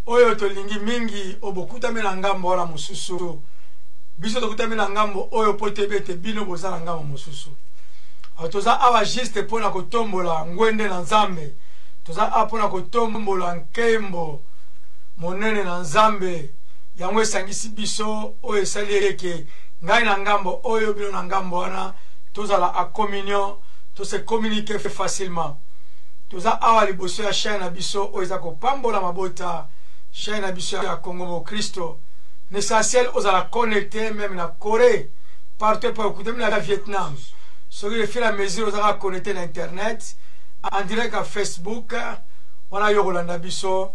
Oyo tolingi mingi oyo bokutami na ngambo wana mosusu. Biso tokutami na ngambo oyo mpo toyebi ete bino boza na ngambo mosusu. Toza awa juste mpo na kotombola ngwende na Nzambe. Toza awa mpo na kotombola nkembo monene na Nzambe. Yango esangisi biso, oyo esali eke ngai na ngambo oyo, bino na ngambo wana, tozala a communion, to se communiquer facilement. Toza awa liboso ya chaîne na biso oyo eza kopambola mabota, chaîne na biso ya Congo Mokristo. L'essentiel ozala connecté même na Corée, partout epai okutami na Vietnam. Soki le fur et à mesure ozalaka connecté na internet, en direct ya Facebook, wana yo kolanda biso.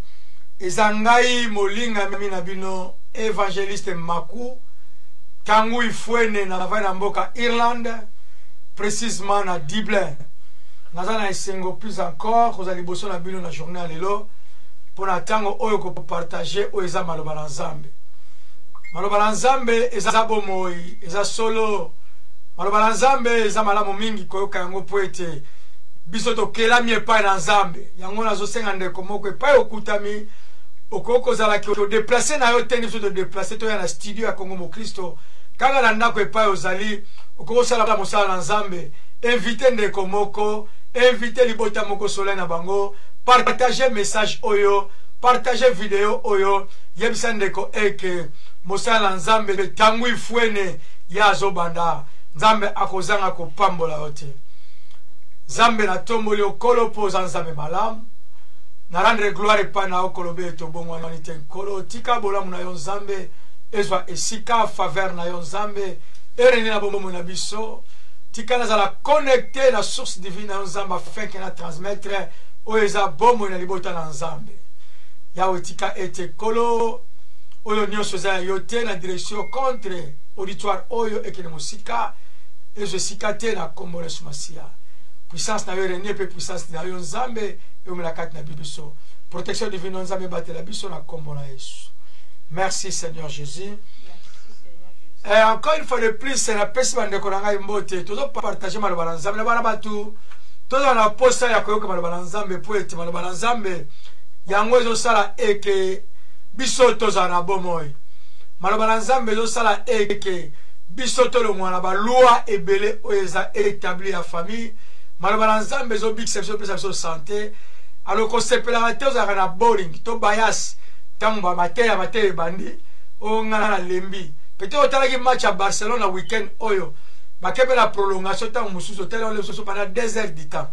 Eza ngai molingami na bino évangéliste Maku Tangu Ifuene, na vai na mboka Irlande, précisément na Dublin. Naza na esengo plus encore kozala liboso na bino na journée ya lelo mpo na ntango oyo kopartage oyo eza maloba na Nzambe. Maloba na Nzambe eza bomoi, eza solo. Maloba na Nzambe eza malamu mingi koyoka yango mpo ete biso tokelami epai na Nzambe. Yango nazosenga ndeko moko epai okutami, okoki kozala kodeplace na yo te, biso todeplace toya na studio ya Congo Mokristo. Kaka na ndako epai ozali, okoki kosala mosala na Nzambe. Invite ndeko moko, invite libota moko soleil na bango, partage message oyo, partage video oyo, yebisa ndeko eke mosala na Nzambe tangu ifuene ye azobanda. Nzambe akozanga kopambola yo te. Nzambe natomboli yo Nkolo mpo oza Nzambe malamu. Na rendre gloire epai na yo koloba ete obongwani te Nkolo. Tika bolamu na yo Nzambe ezwa esika, faveur na yo Nzambe erene na bomoi na biso. Tika nazala connecté na source divine na yo Nzambe afin que na transmettre oyo eza bomoi na libota na Nzambe. Yawe tika ete Nkolo oyo nyonso eza ya yo te na direction contre auditoire oyo ekende mosika, ezwa esika te na kombo na Yesu Masiya. Puissance na yo erenie pe puissance na yo Nzambe eumela kati na biso. Protection divine na Nzambe ebatela biso na kombo na Yesu. Merci Seigneur Jésus. Et encore une fois de plus, napesi bandeko na ngai mbote. Tozo partager maloba na Nzambe na bana batu. Tozala na posa ya koyoka maloba na Nzambe po ete maloba na Nzambe yango ezosala eke biso tozala na bomoi. Maloba na Nzambe ezosala eke biso tolongwa na balwa ebele oyo eza établi ya famille. Maloba na Nzambe ezobikisa biso, epesa biso santé. Alors kosepelaka te ozalaka na boring to bias ntango ba mateya mateya ebandi oyo ngai nalembi. Peut-être otalaki match ya Barcelone na week-end oyo bakebe na prolongation, ntango mosusu otali yango mosusu pendant 2 heures du temps,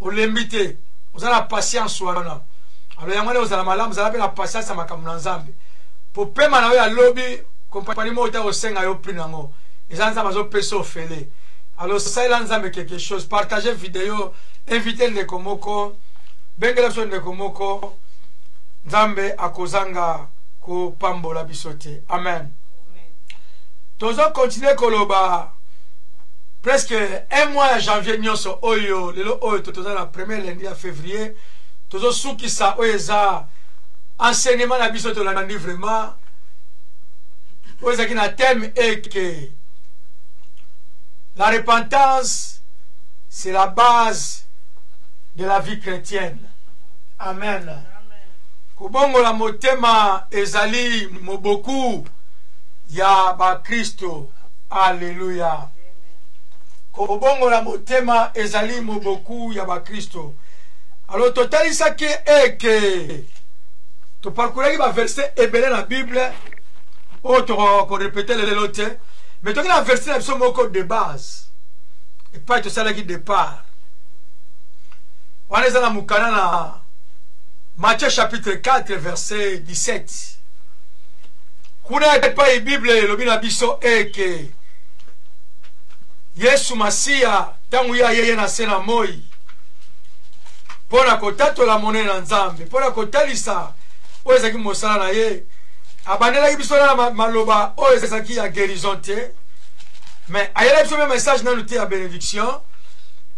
olembi te, oza na patience wana. Alors yango wana ozala malamu, ozala mpe na patience ya makambo na Nzambe. Po pema na yo ya lobi, kompani moko ta kosenga yo prix nango eza Nzambe azopesa ofele. Alors salela Nzambe quelque chose, partage video, invite ndeko moko, bengela biso ndeko moko, Nzambe akozanga kopambola biso te. Amen. Tozo continuer koloba presque un mois ya janvier nyonso oyo, lelo oyo toza na premier lundi ya février, tozosukisa oyo eza enseignement na biso tolandi vraiment oyo ezalaki na thème eke la repentance c'est la base de la vie chrétienne. Amen. Kobongola motema ezali moboku ya bakristo. Alléluia. Kobongola motema ezali moboku ya bakristo. Alors totalisaki eke toparcouraki ba verset ebele na Bible oyo tokoka korepete lelo te, mais toki na verset na biso moko de base epai tosalaki départ wana eza na mokanda na Matthieu chapitre 4 verset 17. Kuna epai Bible elobi na biso eke Yesu Masiya ntango ye ayeye na se na moi mpo na kotatola monene na Nzambe, mpo na kotalisa oyo ezalaki mosala na ye, abandelaki biso na maloba oyo ezalaki ya guérison te, mais ayelaki biso mpe message nanu te ya bénédiction.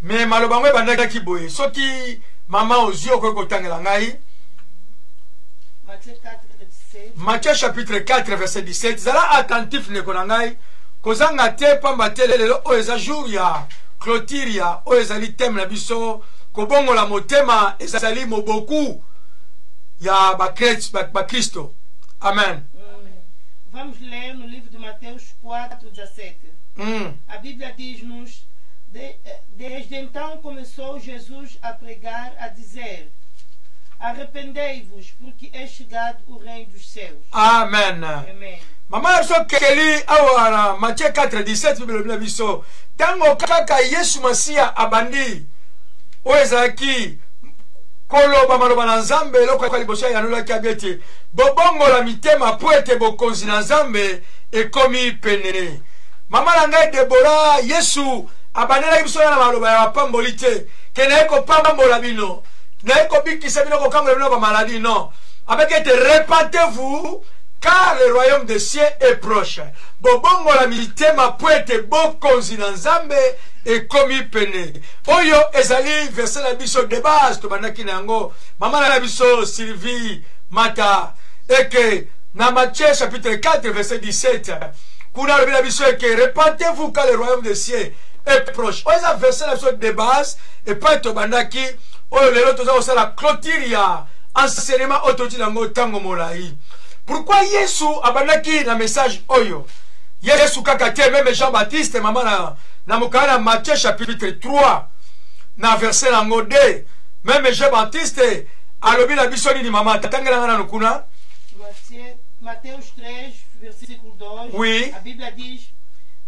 Mais maloba yango ebandaki boye, soki mama ozwi okoki kotangela ngai Matthieu chapitre 4 verset 17. Zala attentif ndeko na ngai, kozanga te, pamba te lelo oyo eza jour ya clôture ya oyo ezali thème na biso, kobongola motema ezali moboku Ya bakristo. Amen. Vamos ler no livro de Mateus 4, 17. A Bíblia diz-nos: Desde então começou Jesus a pregar, a dizer: Arrependei-vos, porque é chegado o reino dos céus. Amen. Amen. Mama na biso Keli, awa na Matthieu 4 17, Bible elobi na biso ntango kaka Yesu Masiya abandi oyo ezalaki koloba maloba na Nzambe, eloko ya liboso ayanolaki abi ete bobongola mitema mpo ete bokonzi na Nzambe ekomi pene. Mama na ngai Debora, Yesu abandelaki biso na maloba ya mapamboli te ke naye kopambola bino, naye kobikisa bino, kokangola bino bamaladi. Non, abaki ete repentez-vous car le royaume des cieux est proche. Bobongola mitema mpo ete bokonzi na Nzambe ekomi pene. Oyo ezali verset na biso de base tobandaki na yango, mama na biso Sylvie Mata, eke na Matthieu chapitre 4 verset 17, kuna alobi na biso eke repentez-vous car le royaume des cieux est proche. Oyo eza verset na biso de base epai tobandaki, oyo lelo toza kosala clôture ya enseignement oyo toti nango ntango molai. Pourquoi Yesu abandaki na message oyo? Yesu kaka te, même Jean Baptiste, mama na mokanda na Matthieu chapitre 3 na verset nango 2, même Jean Baptiste alobi na biso nini? Mama, tangelanga nanu kuna. Mateus 3, versículo 2. Oui. A Bíblia diz: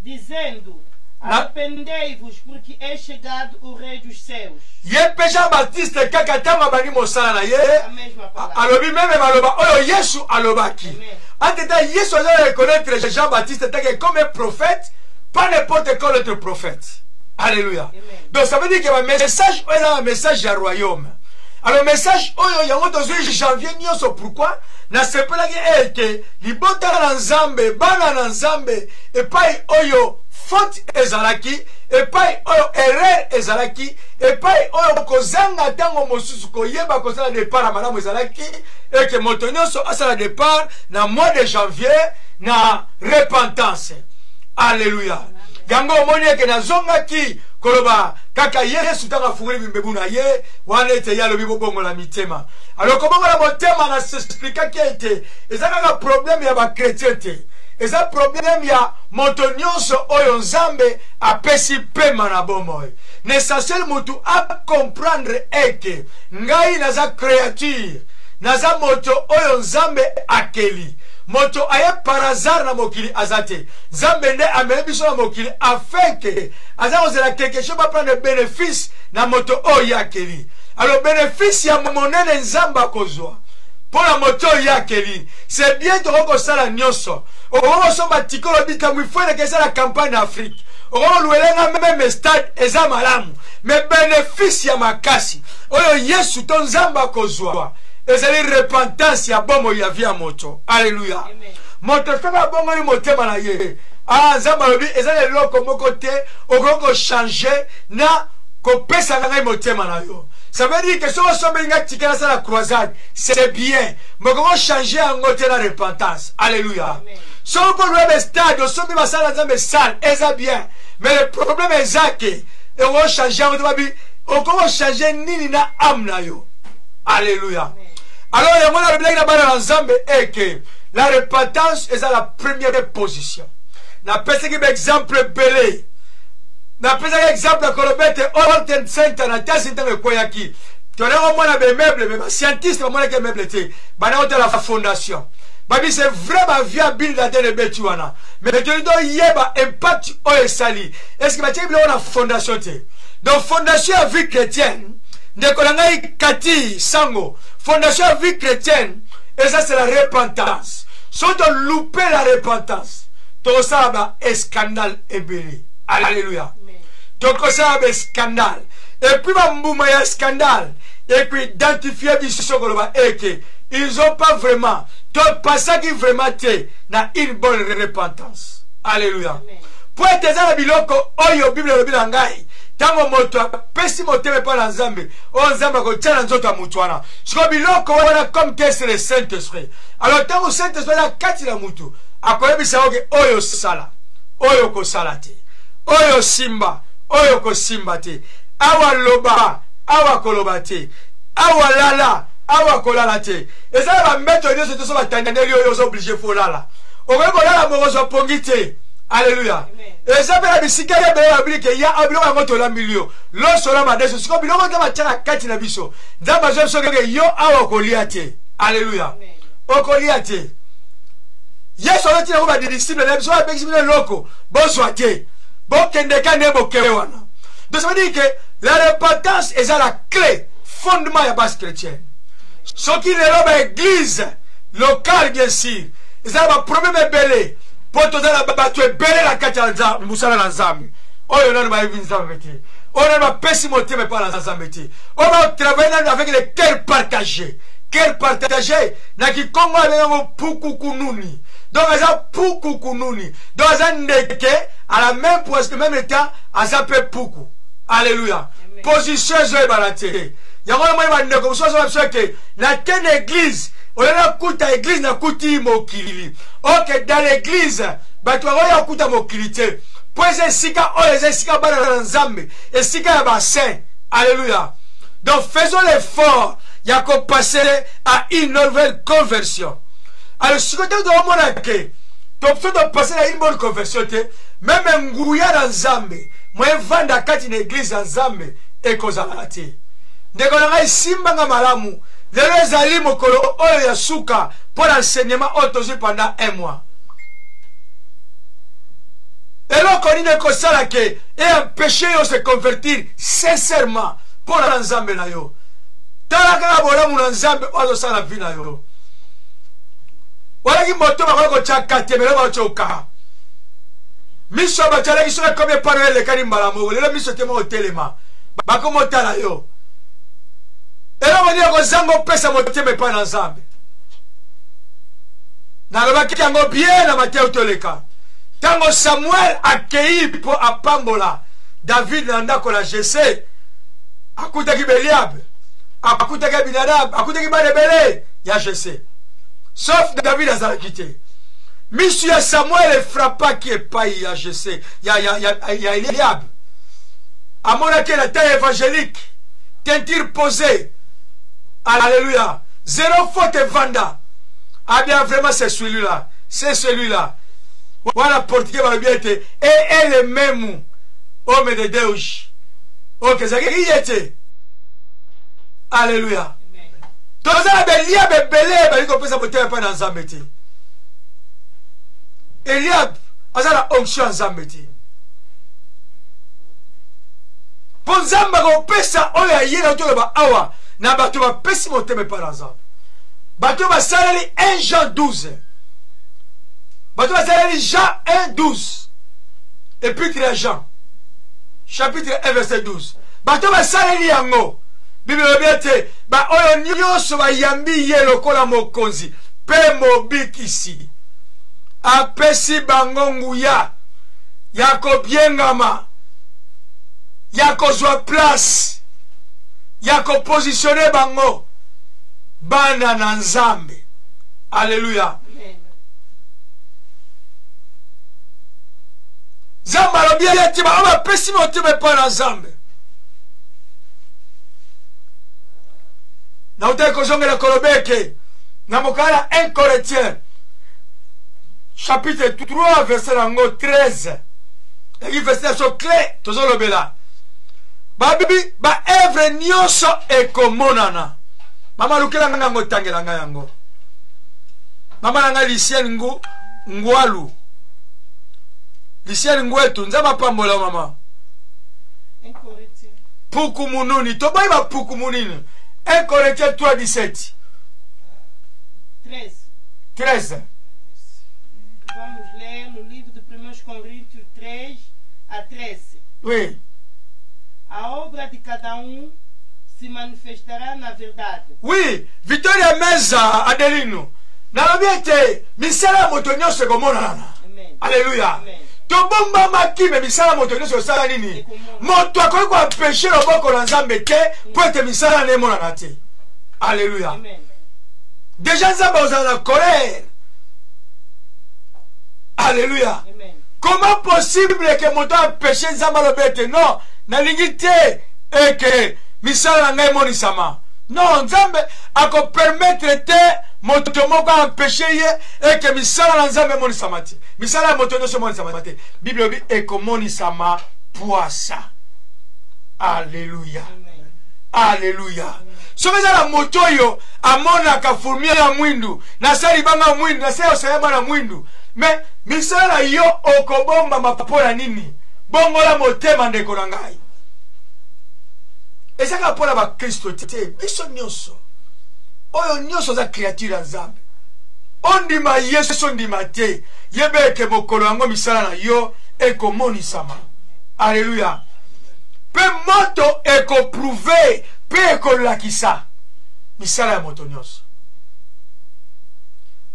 Dizendo: Arrependei-vos, porque é chegado o rei dos céus. Ye mpe Jean Baptiste kaka ntango abandi mosala na ye, A mesma palavra. Alobi même maloba oyo Yesu alobaki. Amen. Anteta Yesu aza reconnaître Jean Baptiste take comme un prophète, pas n'importe quel autre prophète. Alléluia. Amen. Donc ça veut dire que ba message oyo eza ba message ya royaume. Alors message oyo yango tozwi janvier nyonso. Pourquoi nasepelaki ete libota na Nzambe, bana na Nzambe, epai oyo faute ezalaki, epai oyo erreur ezalaki, epai oyo kozanga ntango mosusu koyeba kosala départ ya malamu ezalaki, eke moto nyonso asala départ na mois de janvier na repentance. Alléluia. Yango omoni eke nazongaki koloba kaka Yesu ntango afungoli bimbebu na ye wana ete ye alobi bobongola mitema. Alors kobongola motema, na s'expliquaki ete eza kaka problème ya bachrétien te, eza problème ya moto nyonso oyo Nzambe apesi pema na bomoi. L'essentiel, motu acomprendre eke ngai naza créature, naza moto oyo Nzambe akeli. Moto aye par hasard na mokili aza te. Nzambe nde amemi biso na mokili afin ke aza kozela quelque chose baprendre bénéfice na moto oyo ye akeli. Alors bénéfice ya monene Nzambe akozwa mpo na moto oyo ye akeli, c'est bien. Tokoki kosala nyonso, okoki kosomba tikolo bitambo ifo eleka esala campagne na Afrique, okoki koluelenga même stade, eza malamu, mais bénéfice ya makasi oyo Yesu to Nzambe akozwa ezali repentance ya bomoi ya vie ya moto. Alleluya. Moto soki abongoli motema na ye, ah, Nzambe alobi eza na eloko moko te okoki kochange na kopesa ngai motema na yo. Ça veut dire que soki osombeli ngai ticket nasala croisade, c'est bien, mais okoki kochange yango te na repentance. Alleluya. Soki okoluya stade, osombi basala Nzambe sale, eza bien, mais le problème eza ke okochange yango te. Babi okoki kochange nini na âme na yo? Alleluya. Alors yango nalobelaki na bana na Nzambe eke la repentance eza la première position. Napesaki baexemple ebele. Napesaki exemple ya koloba ete World Center na tasi ntango ekweyaki, tolaki komona baimmeuble, mais bascientiste bamonaki immeuble te, banda kotala fondation. Babi c'est vrai, bavia Bin Laden ebeti wana, mais tolingi toyeba impact oyo esali. Est ce que batiaki biloko na fondation te? Donc fondation ya vie chrétienne, ndeko na ngai Kati Sango, fondation ya vie chrétienne eza, c'est la repentance. Soki toloupe la repentance, tokosala ba escandale ebele. Alleluya. Tokosala ba escandale et puis bambuma ya scandale ekoidentifie biso, koloba eke ils ont pas vraiment, topasaki vraiment te na une bonne repentance. Alleluya. Mpo ete eza na biloko oyo Bible elobi na ngai, ntango moto apesi motema epai na Nzambe, oyo Nzambe akotia na nzoto ya motu wana. Sikoyo biloko wana comme te c'est le Saint Esprit. Alors ntango Saint Esprit aza kati na motu, akoyebisa oke oyo sala, oyo kosala te, oyo simba, oyo kosimba te, awa loba, awa koloba te, awa lala. Awa kolala te. Eza na bambeto nyonso te so batandeli oyo oza oblige fo olala. Okoki kolala mokozwa pongi te. Alleluya. Eza mpe na bisika ebele babili ke ya biloko yango tolambili yo loso na madeso. Sikoyo biloko nzambe atiaka kati na biso, Nzambe azwa biso keke yo awa okolia te. Alleluya. Okolia te. Yesu azotina ko badisiple na biso, abengisi bino eloko bozwa te, bokende ka nde bokewe wana. Donc ça veut dire que la repentance eza la clé, fondement ya base chrétienne. Soki lelo ba église locale, bien sûr, eza na baproblème ebele, mpo toza na bato ebele na kati ya mosala na Nzambe oyo nano bayebi Nzambe te, oyo nano bapesi motema epai na Nzambe te, oyo batravaille nano avec le cœur partagé. Cœur partagé na kikongo abengango pukukununi. Donc aza pukukununi, donc aza ndeke à la même poste, même état, aza mpe puku. Alléluia. Position ezoyebana te. Yango namoni bandeko mosusu azoba biso ete nakende église oyo nakuta église nakuti mokili. Ok, dans l'église bato bakoya kokuta mokili te, mpo eza esika oyo eza esika bana na Nzambe, esika ya basaint. Alléluia. Donc faisons l'effort ya kopasser à une nouvelle conversion. Alors sikoyo ntango tokomona ke so topase na une bonne conversion te, meme nguya na Nzambe mo evanda kati na eglize ya Nzambe ekozala te. Ndeko na ngai, simbanga malamu, lelo ezali mokolo oyo ya suka mpo na enseignement oyo tozwi pendant un mois. Eloko nini ekosala ke eempêche yo se convertir sincèrement mpo na Nzambe na yo? Tala kaka bolamu na Nzambe oyo azosala vi na yo. Walaki moto bakoki kotya katemelo, baotyoka miso ya bato alaki soki ekomi epano elekani mbala moko. Lelo miso te moko telema, bakomotala yo. Eloko nini ekozanga opesa motema epai na Nzambe? Nalobaki yango bien na Mateo toleka, ntango Samuel akei mpo apambola David na ndako na Jese, akutaki Beliabe, akutaki Abinadab, akutaki bana ebele ya Jese, sauf David azalaki te. Miso ya Samuel efrapaki epai ya Jese, ya Eliab. Amonaki na taille évangélique, teinture posée. Alléluia. Zéro faute evanda. Ah bien, vraiment, c'est celui-là, c'est celui-là. Wana portugais balobi ete e ele memu homme de Deus. Ok, ezalaki ye te. Alléluia. Toza na Beliab ebele bali kopesa motema epai na Nzambe te. Eliab aza na onction ya Nzambe te, mpo Nzambe akopesa oyo aye na toloba awa na bato bapesi motema epai na Nzambe, bato basaleli 1 Jean 12, bato basaleli Jean 1 12, épître ya Jean chapitre 1 verset 12, bato basaleli yango. Bible elobi ete baoyo nyonso bayambi ye lokola mokonzi mpe mobikisi, apesi bango nguya ya kobiengama, ya kozwa place, ya kopositione bango bana na Nzambe. Alleluya. Nzambe alobi ete baoyo bapesi motema epai na Nzambe. Nautaki kozongela koloba eke na mokanda 1 Corinthiens chapitre 3 verset yango 13, eki verset na biso clé tozolobela. Babibi baevre nyonso ekomonana. Mama, lukela ngai yango, tangela ngai yango. Mama na ngai Lucienne Ngu Ngwalu, Lucienne Ngwetu, Nzambe apambola mama. Puku mununi, toboyi bapuku munini. 1 Corinthiens 3 17 13. 13. Vamos ler no livro de 1 Coríntios 3 a 13. Oui. A obra de cada um se manifestará na verdade. Oui, Victoria Meza Adelino. Nalobi ete misala ya moto nyonso ekomonana. Alleluya. Tobombamaki, me misala moto nyonso osala nini? Moto akoki koampeshe loboko na Nzambe te mpo ete misala na emonana te. Alleluya. Deja Nzambe ozala na colère. Alleluya. Comment possible ke moto ampeshe Nzambe, alobi ete non, nalingi te eke misala na ngai emonisama? Non, Nzambe akopermettre te moto moko aempeshe ye eke misala na Nzambe emonisama te. Misala ya moto nyonso emonisama te. Bible elobi ekomonisama pwasa. Alleluia. Alleluia. Soki eza na moto oyo amonaka fourmi ya mwindu, na se libanga ya mwindu, na se ya osaya bana mwindu, me misala na yo okobombama mpo na nini? Bongola motema ndeko na ngai. Eza kaka mpo na bakristo te, biso nyonso oyo nyonso aza créature ya Nzambe. Ondima Yesu, ondima te, yeba ete mokolo yango misala na yo ekomonisama. Alleluia. Mpe moto ekoprouve mpe ekolakisa misala ya moto nyonso.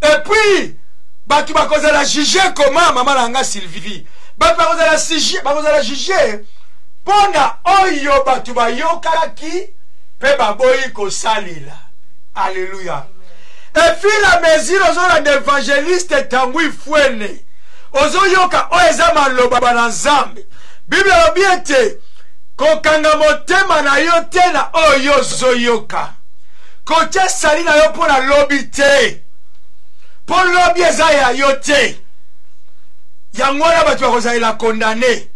Et puis bato bakozala juge koma mama na nga Sylvie, bato bakozala juge mpo na oyo bato bayokaki mpe baboyi kosalela. Alleluia. Et fur et à mesure ozolanda évangéliste Tanguy Fwene, ozoyoka oyo eza maloba na Nzambe. Bible elobi ete kokanga motema na yo te na oyo ozoyoka, kotia sali na yo mpo na lobi te, mpo lobi eza ya yo te. Yango wana bato bakozalela condamne,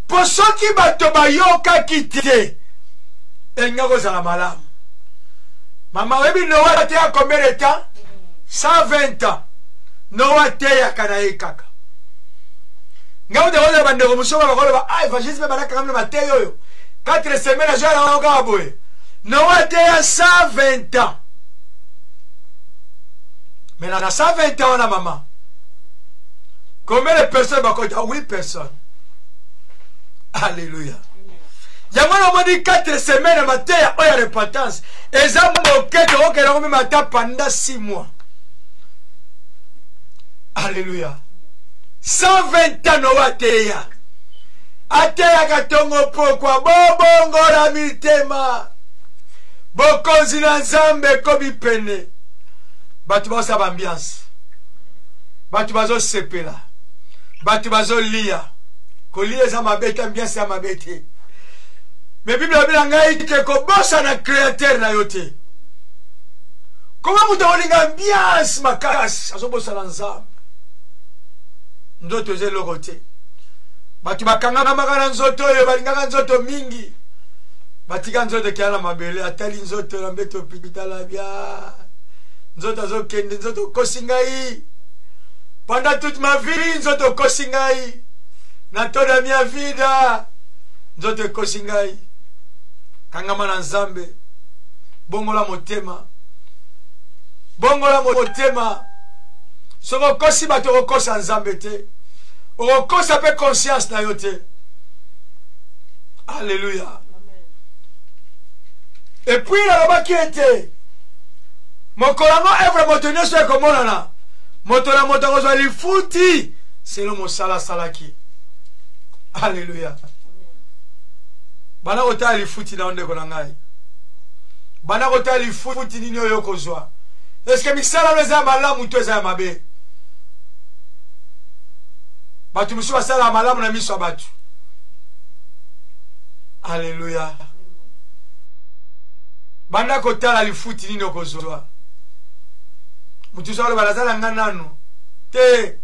mpo soki bato bayokaki te elinga kozala malamu. Mama, oyebi Noa ateya combien de temps? 120 ans. Noa ateyaka na ye kaka. Ngai moto akozala bandeko mosusu bakoloba, ah, évangéliste mpe balakaka mpe mateyi oyo 4 semaines azoya na yango kaka boye. Noa ateya 120 ans. Mais na 120 ans wana mama, combien de personnes bakota? 8 personnes. Alléluia. Yango namoni 4 semaines ya mateya oyo ya repentance eza moke, tokokende yango meme ata pendant 6 mois. Alléluia. 120 ans Noa ateya, ateyaka tongo pokwa, bobongola mitema, bokonzi na Nzambe ekomi pene. Bato bazosala ba ambiance, bato bazosepela, bato bazolia. Kolia eza mabe te, ambiance ya mabe te, me Bible elobi na ngai ke kobosana créateur na yo te. Koma moto akolinga ambiance makasi azobosana Nzambe. Nzoto eza eloko te. Bato bakangamaka na nzoto oyo balingaka nzoto mingi, batika nzoto ekela na mabele, atali nzoto na mbeto hôpital abia nzoto azokende, nzoto okosi ngai pendant toute ma vie, nzoto okosi ngai na toda mia vida, nzoto ekosi ngai. Kangama na Nzambe, bongola motema, bongola motema. Soki okosi bato, okokosa Nzambe te, okokosa mpe conscience na yo te. Alléluia. Et puis nalobaki ete mokolo yango evre moto nyonso ekomonana, moto na moto akozwa lifuti selo mosala asalaki. Alléluia. Bana kotala lifuti na yo ndeko na ngai, bana kotala lifuti nini oyo okozwa. Eske misala no eza ya malamu to eza ya mabe? Bato mosusu basalaka malamu na miso ya bato. Alléluia. Banda kotala lifuti nini okozwa. Moto mosusu aloba naza na nga nanu te.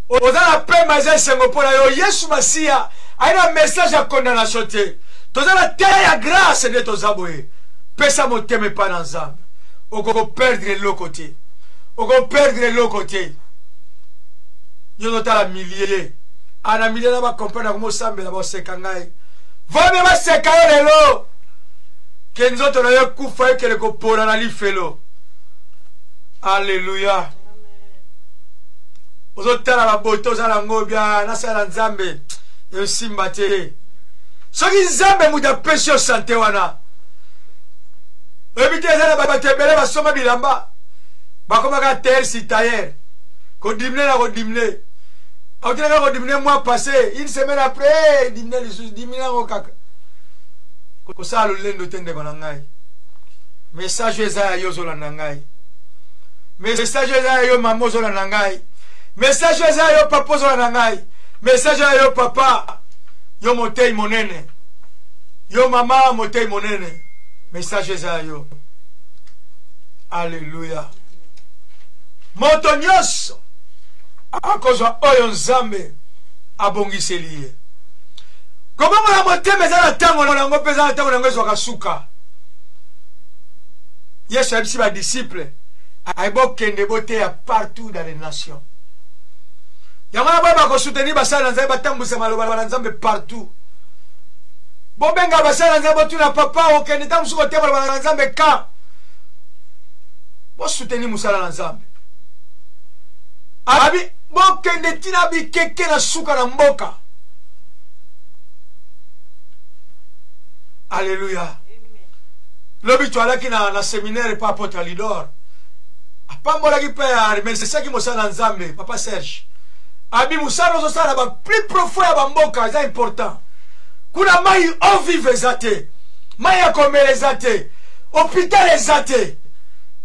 Oza na pema, eza esengo mpo na yo. Yesu Masiya aye na message ya condamnation te. Toza na terre ya grâce nde toza boye. Pesa motema epai na Nzambe, okoperdre eloko te, okoperdre eloko te. Yo ozotala milie ana milie na bakomprendre akomosambela, baseka ngai vome, baseka yo lelo ke nzoto na yo ekufa ekele kopola na lifelo. Alleluia. Ozotala baboto oza nango bia nasala Nzambe esimba te. Soki Nzambe moto apesi yo sante wana, oyebi te eza na bato ebele basomba bilamba bakomaka tailleur si tailleur, kodimine na kodimine, otelaka kodimine mois passé, une semaine après dimine lisusu, dimine yango kaka. Kosala lolendo te ndeko na ngai. Message eza ya yo ozolanda ngai, message eza ya yo mama ozolanda ngai, message eza ya yo papa ozolanda ngai, message ya yo papa, yo motei monene, yo mama motei monene. Message eza ya yo. Alleluia. Moto nyonso akozwa oyo Nzambe abongiseli ye. Kobongola motema eza na ntango na yango mpe eza na ntango na yango ezwaka suka. Yesu ayebisi badisiple aye bokende boteya partout dans les nations. Yango wana boye bakosoutenir basali na Nzambe batambwisa maloba na Nzambe partout. Bobenga basali na Nzambe botuna papa okende ntango mosusu koteya maloba na Nzambe ka bosoutenir mosala na Nzambe. Abi bokende ntina bikeke na suka na mboka. Alléluia. Lobi toalaki na séminaire epa apôtre Alidor. Apambolaki mpe aremerciaki mosala na Nzambe, papa Serge. Abi mosala ozosala na ba plus profond ya bamboka eza important. Kuna mai eau vive eza te. Mai ya komela eza te. Hôpital eza te.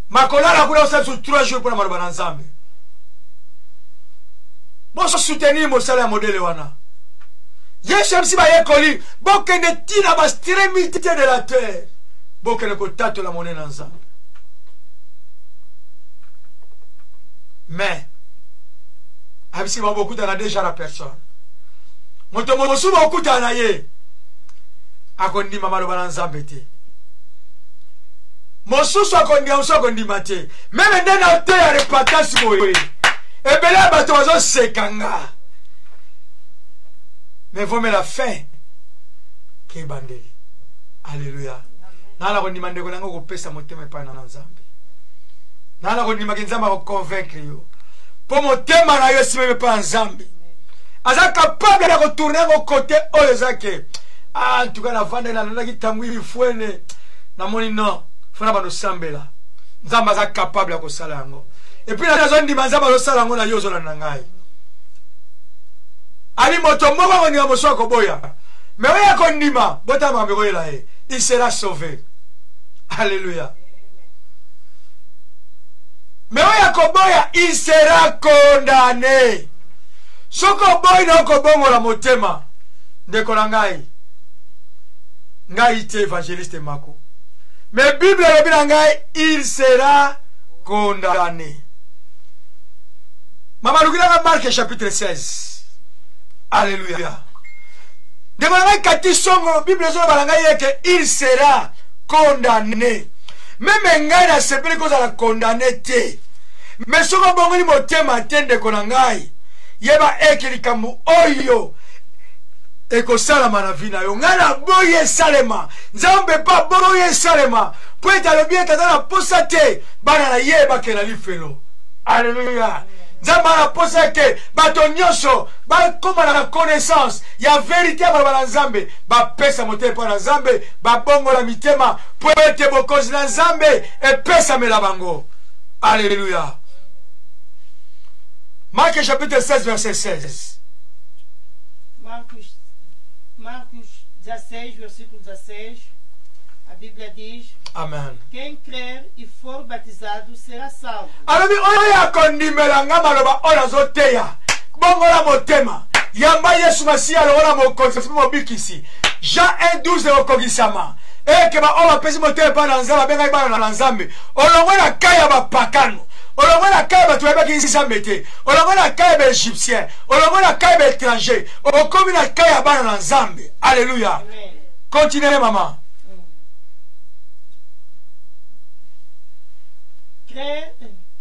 Makolala kuna osala sur 3 jours mpona maloba na Nzambe. Boso soutenir mosala ya modele wana. Yesu ayebisi bayekoli bokende ti na ba extrémité de la terre, bokende kotatola monene na Nzambe. Mais ayebisi bango bokutana déjà na personne, moto mosusu bokutana na ye akondima maloba na Nzambe te, mosusu akondima, mosusu akondima te. Meme nde na te ya repentance boye, ebele ya bato bazoseka nga. Mais vaut mieux la fin que ebandeli. Alléluia. Nana kondima ndeko nango kopesa motema epai na Nzambe. Nana kondima ke Nzambe akoconvaincre yo. Po motema na yo esimemi epai ya Nzambe. Aza capable ya kotourner yango côté oyo eza ke, ah, en tout cas, navandaki, nalandaki ntango ifuene. Namoni non, faut na bando sambela. Nzambe aza capable ya kosala yango. Et puis nazondima Nzambe azosala yango na yo ozolanda ngai. Ali moto moko akondima, mosusu akoboya. Mais oyo akondima, botala makambo ekoyela ye. Il sera sauvé. Alléluia. Mais oyo akoboya, il sera condamné. Soki oboyi na okobongola motema, ndeko na ngai, ngai te évangéliste Mako. Mais Bible elobi na ngai, il sera condamné. Mama lukilanga Marc chapitre 16. Alléluia. Ndeko na ngai kati songo, Bible ezoloba na ngai ete il sera condamné. Meme ngai nasepeli kozala condamné te. Mais soki obongoli motema te ndeko na ngai, yeba eke likambo oyo ekosalama na vie na yo. Ngai naboyi esalema. Nzambe mpe aboyi esalema. Po ete alobi ete aza na posa te bana na ye bakende na lifelo. Alléluia. Nzambe ana posa ete bato nyonso bakóma na connaissance ya vérité ya maloba na Nzambe, bapesa motema epai na Nzambe, babongola mitema po ete bokonzi na Nzambe epesamela bango. Alléluia. Marc chapitre 16 verset 16. Marcos 16, versículo 16, a Bíblia diz: Amen. Quem crer e for batizado será salvo. Alobi oyo akondimela nga maloba oyo nazoteya, bongola motema, yamba Yesu Masiya lokola mokonzi mpe mobikisi. Jean 1:12 ekokokisama eke ba oyo bapesi motema epai na Nzambe babengaki bana na Nzambe. Olongwe na kai ya bapakano, olongwe na kai ya bato bayebaki Nzambe te, olongwe na kai ya baegyptien, olongwe na kai ya baétranger, okomi na kai ya bana na Nzambe. Alléluia. Amen. Continue maman.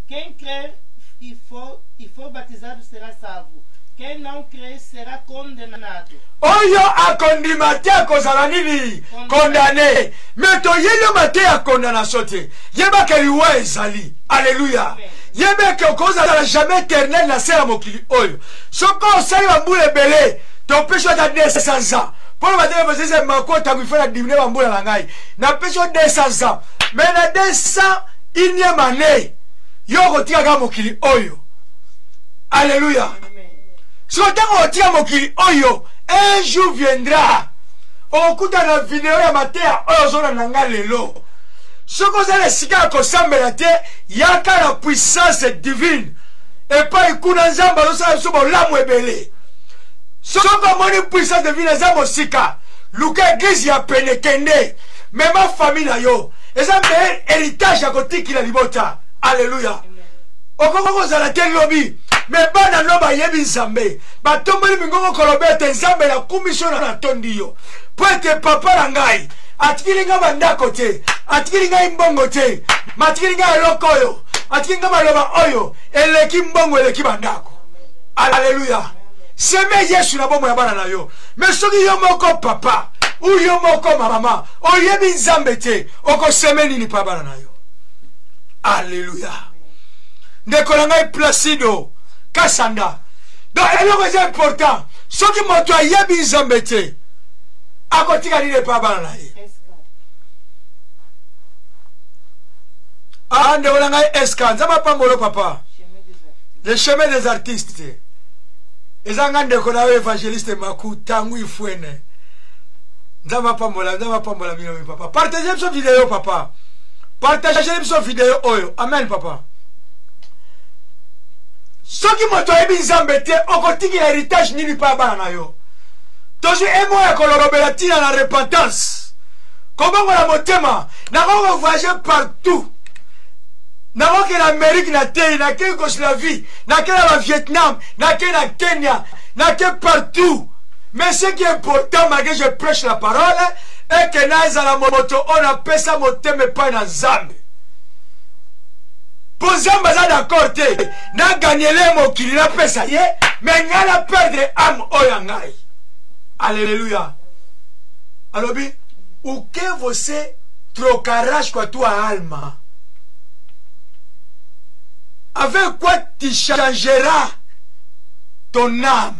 Quem crer e for batizado será salvo. Quem não crer será condenado. Oyo akondima te akozala nini? Condamné. Mais toyeli yo mateya ya condamnation te. Yebaka liwa ezali. Alléluia. Amen. Yebeke okozala jamais éternel na se ya mokili oyo. Soki osali bambula ebele, topesi yo ata 200 ans. Mpona batele bozeze mako tango ifo na diminuer bambula na ngai. Napesi yo 200 ans. Mais na 200 unième année, yo okotika kaka mokili oyo. Alléluia. Amen. Soki ntango okotika mokili oyo, un jour viendra okokuta na video ya mateya oyo ozolanda nga lelo. Soki oza na esika ya kosambela te, yaka na puissance divine epai kuna Nzambe azosala biso bolamu ebele. Soki omoni puissance divine eza mosika, luka eglise ya pene, kende. Mema famille na yo. Eza meilleur héritage ya kotikila libota. Alleluia. Okoki kozala te lobi, me bana no bayebi Nzambe, batomboli mingongo koloba ete Nzambe nakumisi yo na natondi yo mpo ete papa na ngai atikili ngai bandako te, atikili ngai mbongo te, ma atikili ngai eloko oyo, atikili ngai maloba oyo eleki mbongo, eleki bandako. Alleluia. Seme Yesu na bomoi ya bana na yo. Me soki yo moko papa ou yo moko mama oyebi Nzambe te, okoseme nini mpa bana na yo? Alleluia. Ndeko na ngai Placido Kasanda, donc eloko eza important, soki moto ayebi Nzambe te, akotika nini epa bana na ye? Ah, ndeko na ngai Eska, Nzambe apambolo papa. Le chemin des artistes. Eza nga ndeko na yo évangéliste Maku Tangu Ifuene. Nzambe apambola, Nzambe apambola bino papa. Partagez biso video papa. Partagez biso video oyo. Amen papa. Soki moto ayebi Nzambe te, okotikela héritage nini mpa bana na yo? Tozwi emo ya kolobela ntina na repentance, kobongola motema. Nakoki kovoyage partout, nakokende na Amérique, na tei, nake Yougoslavie, nake na ba Vietnam, nake na Kenya, nake partout. Mais ce qui est important, malgré je prêche la parole, est que nazala moto oyo napesa motema epai na Nzambe. Mpo Nzambe aza d'accord te naganyele mokili napesa ye, me ngai na perdre ame oyo ya ngai. Alleluia. Alobi, o que você trocarás com a tua alma? Avec quoi tu changeras ton âme?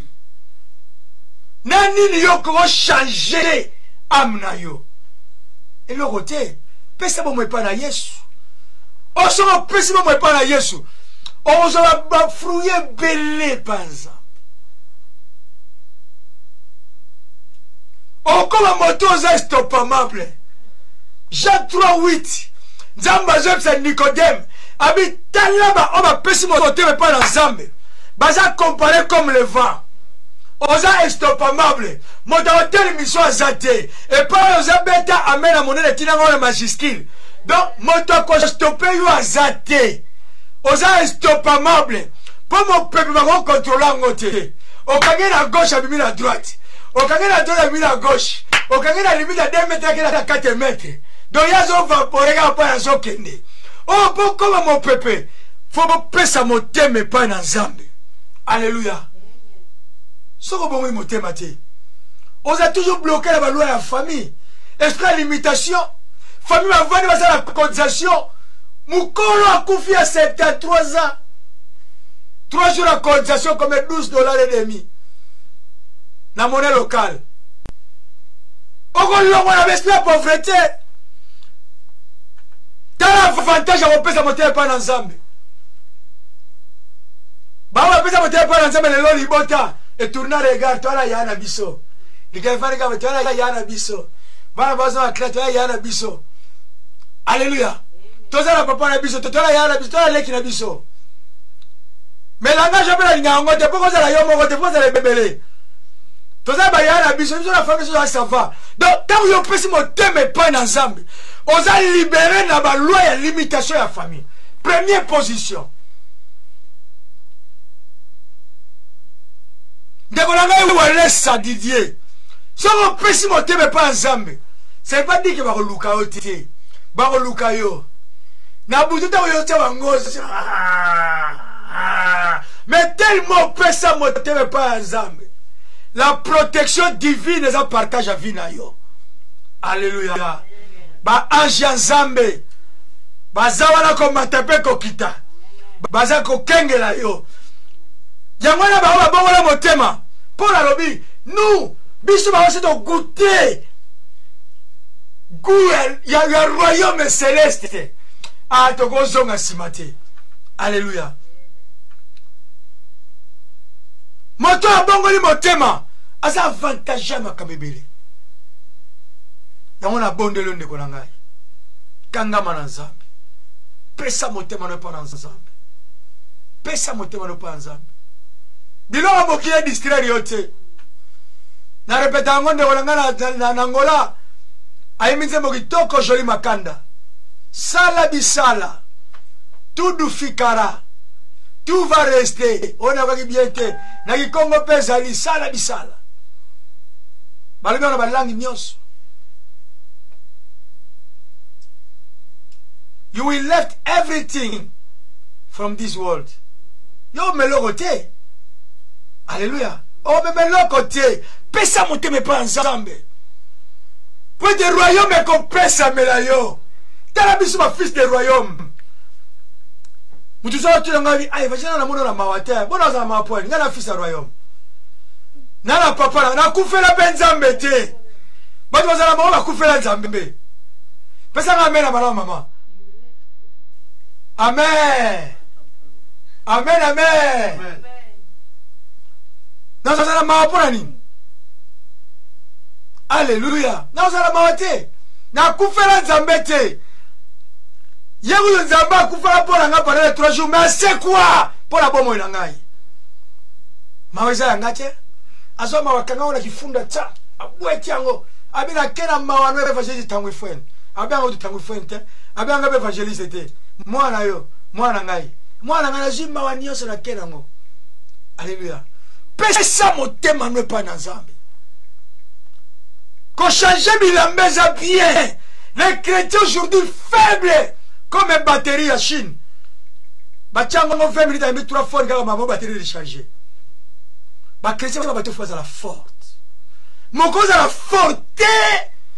Na nini yo okochange âme na yo? Eloko te. Pesa bomoi epai na Yesu. Oyo soki opesi bomoi epai na Yesu, okozwa bafruit ebele epai ya Nzambe. Okoma moto oza estopamable. Jean 3:8, Nzambe azoyebisa Nicodème, abi tala ba oyo bapesi motema epai na Nzambe, baza compare comme le vent. Oza estopamable, moto akotelemiso aza te epai oyo oza. Beta amen na monene ntina ngo na majuscule. Donc moto akostope yo aza te, oza estopamable mpo mopepe bakokontrola yango te. Okangi na gauche abimi na droite, okangi na droite abimi na gauche, okangi na limite ya 2 mètre akei na 4 mètre. Donc ye azovapore kaka mpo azokende. Oyo mpo koma mopepe, fo bopesa motema epai na Nzambe. Alleluia. Soki obongoli motema te, oza toujours bloqué na baloi ya famille, esprit ya limitation. Famille bavandi basala cotisation, mokolo akufi ya 73 ans, 3 jours ya cotisation comme 12 dollars et demi na monnaie locale. Okolongwa na esprit ya pauvreté. Tala avantage ya kopesa motema epai na Nzambe. Bango bapesa motema epai na Nzambe, lelo libota etourna regard, toala ya na biso likaefandika, toala ya na biso bana baza na classe, toala ya na biso. Alleluia. Toza na papa na biso, toala ya na biso, toala leki na biso. Mais langage mpe nalinga yango te, mpo kozala yo moko te, mpo kozala ebele. Toza baya na biso, biso na famille, biso ça va. Donc ntango yo opesi motema epai na Nzambe, oza libéré na baloi ya limitation ya famille. Première position. Ndeko na ngai Walesa Didier, soki opesi motema epai ya Nzambe, ça veut pas dire que bakoluka yo te, bakoluka yo na butu ntango yo tia bango, mais tellement opesa motema epai ya Nzambe, la protection divine eza partage ya vie na yo. Alleluia. Ba ange ya Nzambe baza wana komata mpe kokita, baza kokengela yo. Yango wana bango babongola motema. Mpo nalobi, nous biso bango se togoute goût ya royaume céleste. Ah, tokozonga nsima te. Alleluia. Moto abongoli motema aza avantage ya makambo ebele. Yango nabondeli yo ndeko na ngai, kangama na Nzambe, pesa motema no epai na Nzambe, pesa motema no epai na Nzambe. Biloko mokili edistraire yo te. Na repeta yango ndeko na ngai na Angola. Ayembi nzembo kitoko Jolie Makanda. Sala bisala. Tudu fikara. Tout va rester. Oyo nayokaki bien te. Na kikongo mpe ezali sala bisala. Balobi wana balangi nyonso. You will left everything from this world. Yo meloko te. Alléluia. Omema eloko te. Pesa motema epai ya Nzambe. Po ete royaume ekopesamela yo. Tala biso ba fils de royaume. Mutu soki atuna ngai, ah évangile na mona na mawa te. Bona azala mawa po ngai na fils ya royaume. Na na papa na nakufela pe Nzambe te. Bato bazala mawa bakufela Nzambe. Pesa ngai amen na malamu mama. Amen. Amen amen. Amen. Nazala mawa mpo na nini? Alleluya. Nazala mawa te. Nakufela Nzambe te. Ye kutu Nzambe akufaka mpo na ngai pendant les 3 jours, mais asekwa mpo na bomoi na ngai. Mawa eza ya ngai te. Azwa mawa kanga ngo na kifunda tsa, abweti yango. Abi na ke na mawa no evangeliste tango ifweni. Abi yango tango ifweni te. Abi yango evangeliste te. Mwana yo, mwana ngai. Mwana ngai nazwi mawa nyonso na ke nango. Alléluia. Pesa motema no epai na Nzambe. Kochange bilamba eza bien. Les chrétiens aujourd'hui faibles comme une batterie ya Chine. Batia yango 20 minutes ayembi 3 fois kaka mama batterie recharger. Ba chrétiens ba bato bazala forte. Moko ozala forte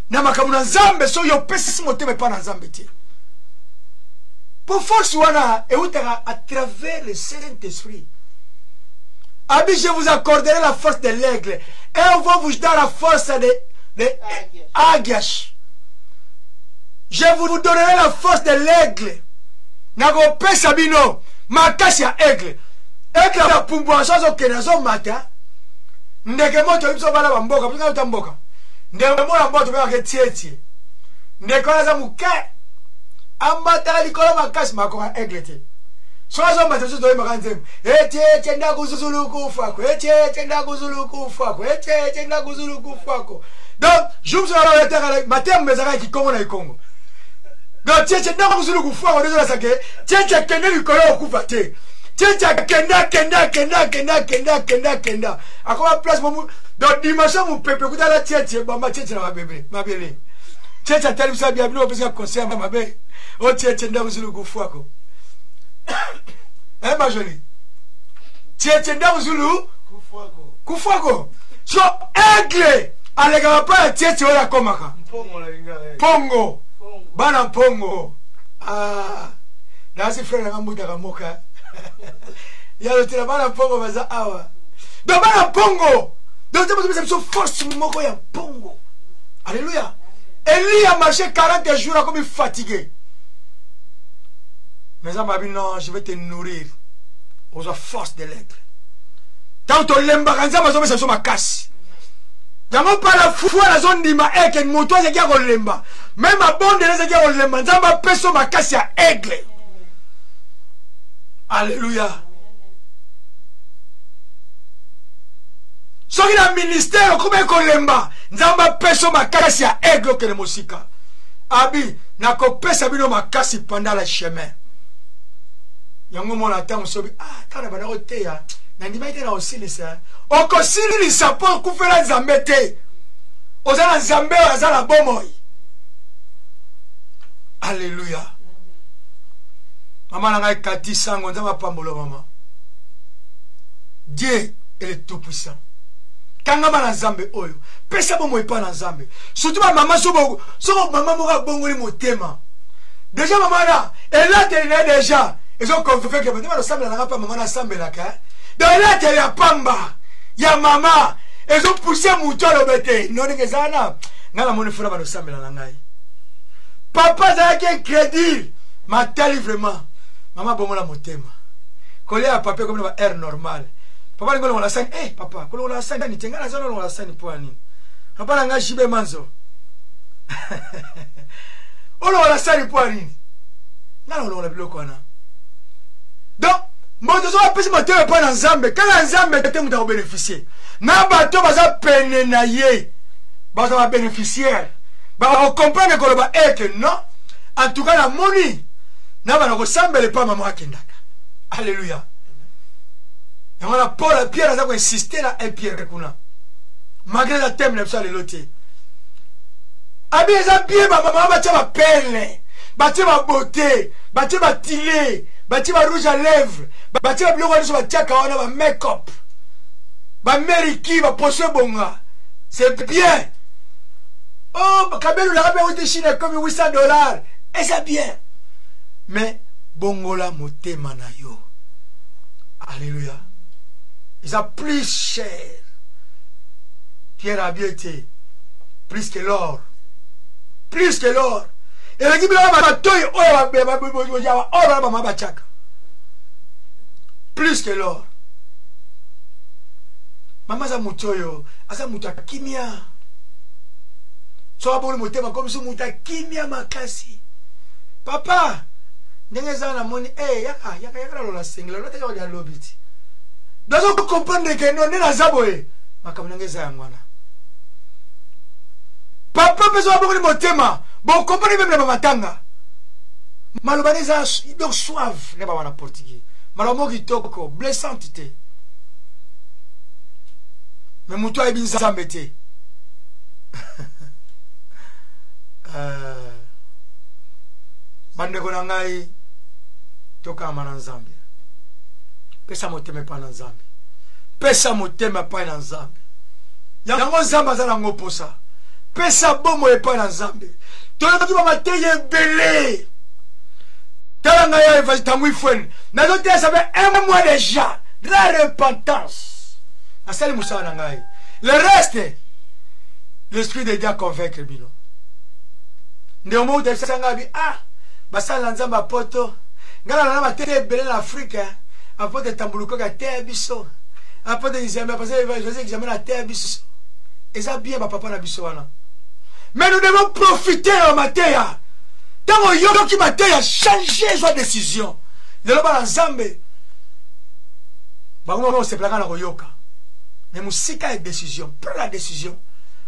na makambo na Nzambe soki opesisi motema epai na Nzambe te. Po force wana eutaka à travers le Saint-Esprit. Abi, je vous accorderai la force de l'aigle et on va vous donner la force de Agiash. Je vous donnerai la force de l'aigle. Nakopesa bino makasi ya aigle. Aigle ya pumbwa so azokende azomata. Ndeke moto biso bana ba mboka, biso ta mboka. Ndeke mona mboka tobengaka tietie. Ndeke wana aza moke. Amataka likolo makasi makoka aigle te. So azomata biso toyembaka nzembo. Etietie ndakuzulu kufako. Etietie ndakuzulu kufako. Etietie ndakuzulu kufako. Donc, jour mosusu wana oyetaka matembe ezalaka kikongo na ikongo. Donc tietie ndakuzulu kufako nde ezolasa ke tietie akende likolo okufa te. Tietie akende akende akende akende akende akende akende akoma place momu donc dimension mopepe kutala tietie bamba tietie na mabebe mabele. Tietie atelemisa bia bino opesaka conseil ya mabe. O tietie ndakuzulu kufako. Eh ma jolie. Tietie ndakuzulu Kufwako. Kufwako. So aigle alekaka pa ya tietie oyo akomaka. Mpongo na lingala. Mpongo. Mpongo. Bana mpongo. Ah. Nasi frère nga mbutaka moka. Ya lotela bana mpongo baza awa. Donc bana mpongo. Donc nzambe azopesa biso force moko ya mpongo. Alléluia. Élie a marché 40 jours akomi fatigué. Mais Nzambe abi non, je vais te nourrir. Ozwa force de l'aigle. Tango tolembaka Nzambe azopesa biso makasi. Yango par la foi nazondima eke moto azalaki ya kolemba. Même abondela ezalaki ya kolemba. Nzambe apesa makasi ya aigle. Alléluia. Soki na ministère okomaki kolemba, Nzambe apesa makasi ya aigle okende mosika. Abi nakopesa bino makasi pendant le chemin. Yango mona ntango soki ah tala banda koteya nandimaki te na kosilisa. Okosilisa mpo okufela Nzambe te. Oza na Nzambe oyo aza na bomoi. Alléluia. Mama na ngai Kati Sango, Nzambe apambola mama. Dieu est le tout puissant. Kangama na Nzambe oyo. Pesa bomoi pa na Nzambe. Surtout ba mama soko soko mama moko abongoli motema. Déjà mama na elateli na ye déjà ezo convaincre bato basambela nanga pa mama nasambelaka. Donc elateli ya pamba ya mama ezo pousser moto aloba te no ndenge eza wana ngai namoni funa bano sambela na ngai. Papa azalaki incrédule matali vraiment mama bongola motema kolia ya papa ekomi na ba heure normale. Papa alingi olongola sani eh papa kolongola sani te ngai naza nolongola sani mpo ya nini? Papa na ngai JB Manzo olongola sani mpo ya nini? Ngai nakolongola biloko wana. Donc moto soki apesi motema epai na Nzambe, kaka Nzambe te moto akobénéficie na bato baza pene na ye, baza babénéficiaire. Bakocomprendre koloba eke non, en tout cas namoni na bana kosambela epai mama akendaka. Alleluya. Yango na Paul, Pierre aza koinsiste na 1 Pierre kuna, malgré eza thème na biso ya lelo te. Abi eza bien bamama batia baperle, batie babote, batie batile, batie barouge à lèvre, batie babiloko nyonso batiaka wana, bamake up, bameriki, baposo ebonga, c'est bien. Oh, kabelulaka mpe euti Chine, ekomi $800, eza bien, mais bongola motema na yo. Alléluia. Eza plus cher. Pierre abi ete plus que l'or, plus que l'or. Eleki biloko matoi oyo ya or wana bama batiaka, plus que l'or. Mama aza motu oyo aza moto ya kimia. So aboli motema komi so moto ya kimia makasi. Papa ndenge eza namoni eh, yaka yaka yaka nalola sengela lotaka ya lobi ti nazo comprendre ke no nde naza boye, makambo ndenge eza yango wana. Papa mpe so abongoli motema, bokomprendre meme na bamatanga maloba nde eza donc suave nde bawana portugais, maloba moko kitoko, blessante te. Me motu ayebi Nzambe te. Bandeko na ngai, tokama na Nzambe. Pesa motema epai na Nzambe, pesa motema epai na Nzambe. Yango Nzambe aza nango posa. Pesa bomoi epai na Nzambe. Toyoki bamateyi ebele. Tala ngai ya Évangile Tangu Fweni, nazoteya ça fait un mois déjà la repentance. Nasali mosala na ngai, le reste l'esprit de Dieu convaincre bino. Ndeko moko tayebisa ngai abi ah, basala na Nzambe apoto ngai nalala mateya ebele na Afrika. Apote tambulukoka ateya biso, apote examen, examen ateya biso, eza bien bapapa na biso wana. Mais nous devons profiter ya mateya. Ntango oyoki mateya, change, ezwa décision. Lelo bana Nzambe bango osepelaka na koyoka, mais mosika ya décision. Prends la décision.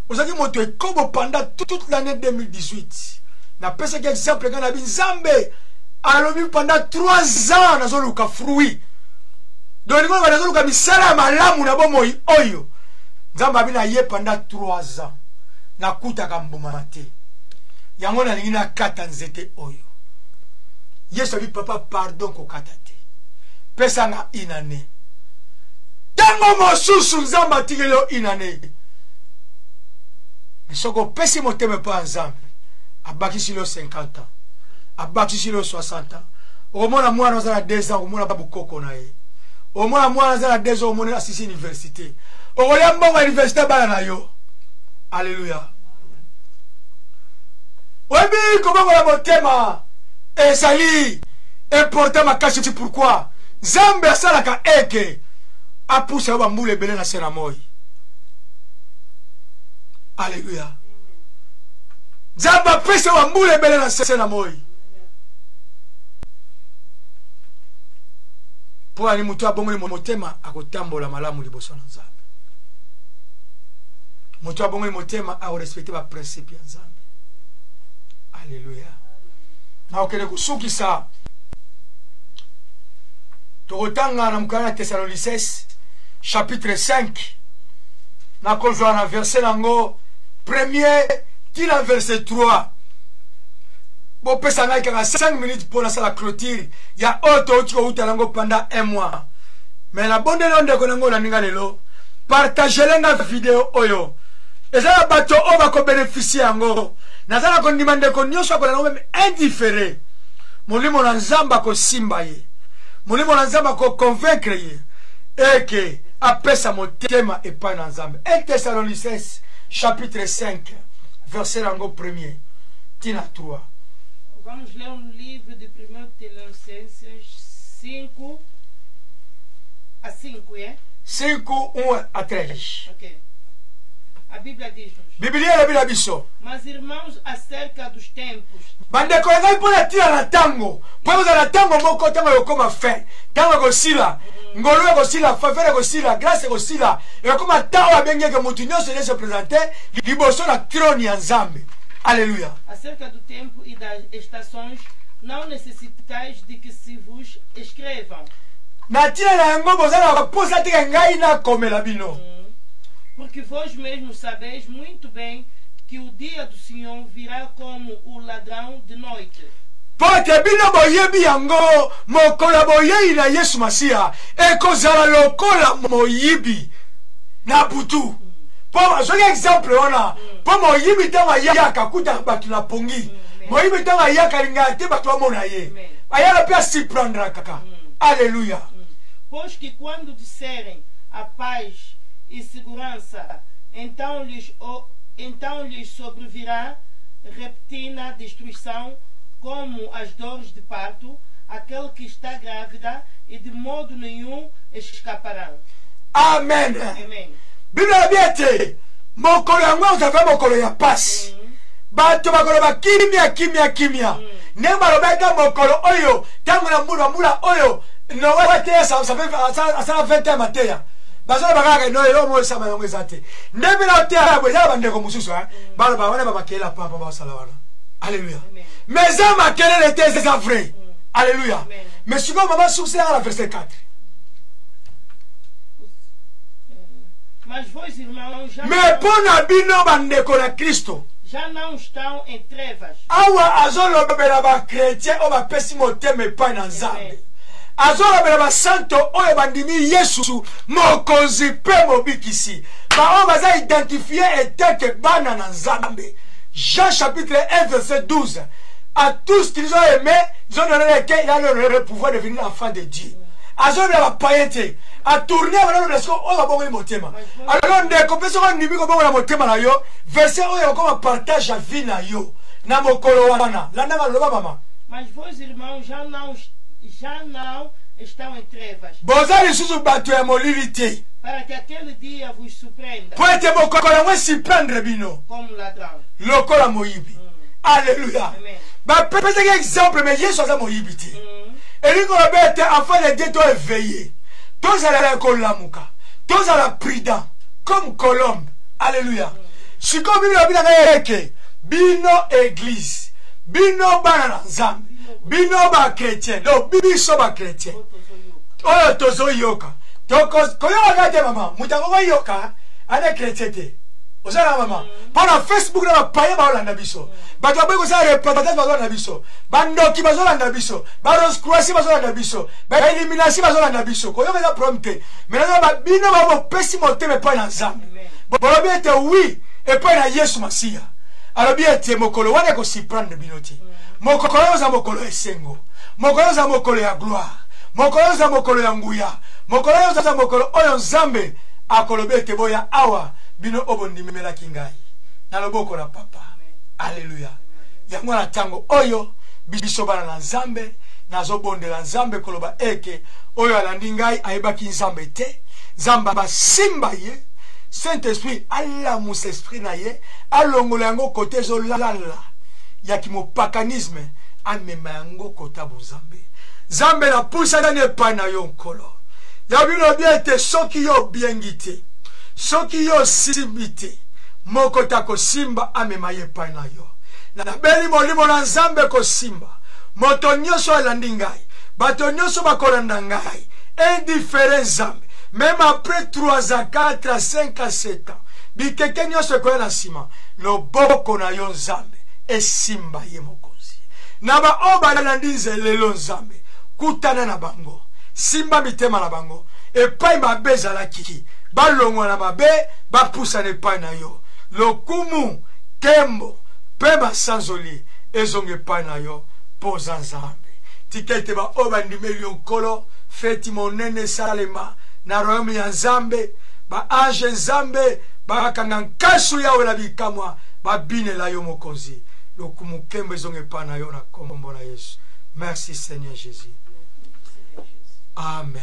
Ozalaki moto ekobo pendant toute l'année 2018. Napesaki exemple ngai na bi Nzambe alobi pendant 3 ans nazoluka fruit, donc lingo nazoluka misala ya malamu na bomoi oyo. Nzambe abi na ye pendant 3 ans nakutaka mbuma te, yango nalingi nakata nzete oyo. Yesu abi papa pardon, kokata te, pesanga inane. Ntango mosusu Nzambe atikeli yo inane, soki opesi motema epai ya Nzambe, abakisi yo 50 ans, abakisi yo 60 ans. Okomona mwana aza na 2 ans, okomona bokoko na ye. Omona mwana aza na 2 ans, omona asisi université, okolia mbongo ya université bana na yo. Alleluya. Oyebi kobongola motema ezali important makasi. Pourquoi Nzambe asalaka eke apusa yo bambula ebele na se na moi? Alleluya. Nzambe apesa yo bambula ebele na se na moi mpo ani moto abongoli motema akotambola malamu liboso na Nzambe. Moto abongoli motema akorespecte baprincipe ya Nzambe. Alleluya. Nakokende kosukisa. Tokotanga na mokanda ya Thessalonicense chapitre 5, nakozwa na verset nango premier tina verset 3. Bopesa ngai kaka 5 minutes mpo nasala clôture ya oyo touti kouta nango pendant un mois. Mais nabondeli yo ndeko nango olandi nga lelo, partagele nga video oyo. Eza na bato oyo bakobénéficie yango. Naza na kondima ndeko nyonso akolanda yango meme indifféré, molimo na Nzambe akosimba ye, molimo na Nzambe akoconvaincre ye eke apesa motema epai na Nzambe. 1 Thessalonicense chapitre 5, verset yango premier tina 3. Vamos ler um livro de 1 Tessalonicenses 5 a 5, é? 5, 1 a 3. Ok. A Bíblia diz-nos: Biblia elobi na biso: Mas irmãos, acerca dos tempos, Bandeko na ngai, mpo na ntina na ntango, mpo kozala na ntango moko, ntango ekokoma fin, ntango ekosila, ngolu ekosila, faveur ekosila, grâce ekosila, ekokoma ntango abengi eke motu nyonso ene se présente liboso na trône ya Nzambe. Alleluya. Acerca do tempo e das estações, não necessitais de que se vos escrevam. Na ntina na yango boza na mposa te ke ngai nakomela bino. Porque vós mesmos sabeis muito bem que o dia do Senhor virá como o ladrão de noite. Mpo ete bino boyebi yango, mokolo ya boyei na Yesu Masiya ekozala lokola moyibi na butu. Mpo azwaki exemple wana, mpo moyibi ntango ayaka akutaka bato na pongi. Moyibi ntango ayaka alingaka te bato bamona ye, ayaka mpe asiprendrakaka. Alleluya. Pois que quando disserem a paz e segurança, então lhes sobrevirá repentina destruição, como as dores de parto, aquele que está grávida, e de modo nenhum escaparão. Amen. Amen. Bible elobi ete mokolo yango ekozala mokolo ya pasi. Bato bakoloba kimia, kimia, kimia. Ndenge balobaki mokolo oyo, ntango na mbula, mbula oyo Noe ateya, asala 20 ans mateya, bazoloba kaka no eloko moko esama yango eza te. Nde mpe na oteya boye, eza na bandeko mosusu baloba wana bamakelele papa basala wana. Alleluya. Mais eza makelele te, eza vrai. Alleluya. Mais sikoyo mama source yanga na verset 4. Mas vós, irmãos, já Mais mpo na bino bandeko na Kristo, já não estão em trevas. Awa azolobela bachrétien oyo bapesi motema epai na Nzambe, azolobela basanto oyo bandimi Yesu mokonzi mpe mobikisi, baoyo baza identifié eteke bana na Nzambe. Jean chapitre 1 verset 12: à tous qui nous ont aimés, ils ont donné lequel il a le pouvoir de devenir enfant de Dieu. Azolobela bapayen te, atourne balolobela siko oyo babongoli motema. Alors ndeko, mpe soki ondimi kobongola motema na yo, verset oyo ekokoma partage ya vie na yo na mokolo wana. Landanga, loba mama. Mas vós, irmãos, já não estão em trevas, Boza lisusu bato ya molili te, para que aquele dia vos surpreenda po ete mokolo yango esurprendre bino como ladrão. Lokola moyibi. Alleluya. Amen. Bapesaki exemple, mais Yesu aza moyibi te. Elingi koloba ete enfant de Dieu to éveillé, tozala ya kolamuka, tozala prudent comme colombe. Alleluya. Sikoyo bino lobi na ngai eke bino église, bino bana na Nzambe, bino bachrétien, donc biso bachrétien oyo tozoyoka, koyoka kaka te mama. Moto yango koyoka ana chrétien te. Oza na mama mpo na Facebook na bapaye baolanda biso, bato baboyi kosala repentance bazolanda biso, bandoki bazolanda biso, barosecroisi bazolanda biso, baélimination bazolanda biso. Koyoka eza problème te. Mais naza bino babopesi motema epai na Nzambe, bolobi ete oui epai na Yesu Masiya. Alobi ete mokolo wana ekosurprendre bino te. Mokolo oyo oza mokolo esengo, mokolo oza mokolo ya gloire, mokolo oza mokolo ya nguya, mokolo oyo oza mokolo oyo Nzambe akolobi ete boya awa, bino oyo bondimelaki ngai, na loboko na Papa. Alleluya. Yango na ntango oyo biso bana na Nzambe, nazobondela Nzambe koloba eke oyo alandi ngai ayebaki Nzambe te, Nzambe asimba ye, Saint Esprit alamusa esprit na ye, alongola yango kote ezolala ya kimopaganisme, amema yango kota bonzambe. Nzambe, napusani epai na yo, Nkolo. Ya bino lobi ete soki yo obiengi te, soki yo osimbi te, moko te akosimba amema ye epai na yo. Nabeli molimo na Nzambe kosimba moto nyonso alandi ngai, bato nyonso bakolanda ngai indifférent. Nzambe, même après 3 ans, 4 ans, 5 ans, 7 ans, bikeke nyonso ekoya na nsima, loboko na yo Nzambe esimba ye. Mokonzi, na baoyo balandi nzela lelo, Nzambe, kutana na bango, simba mitema na bango. Epai mabe ezalaki, balongwa na mabe, bapusana epai na yo. Lokumu, nkembo mpe masanzoli ezonga epai na yo, mpo oza Nzambe. Tika ete baoyo bandimeli yo, Nkolo, feti monene esalema na royaume ya Nzambe. Baange Nzambe bakanga nkasu yawe na bikamwa, babinela yo mokonzi. Lokumu, nkembo ezonga epai na yo na kombo na Yesu. Merci Seigneur Jésus, amen.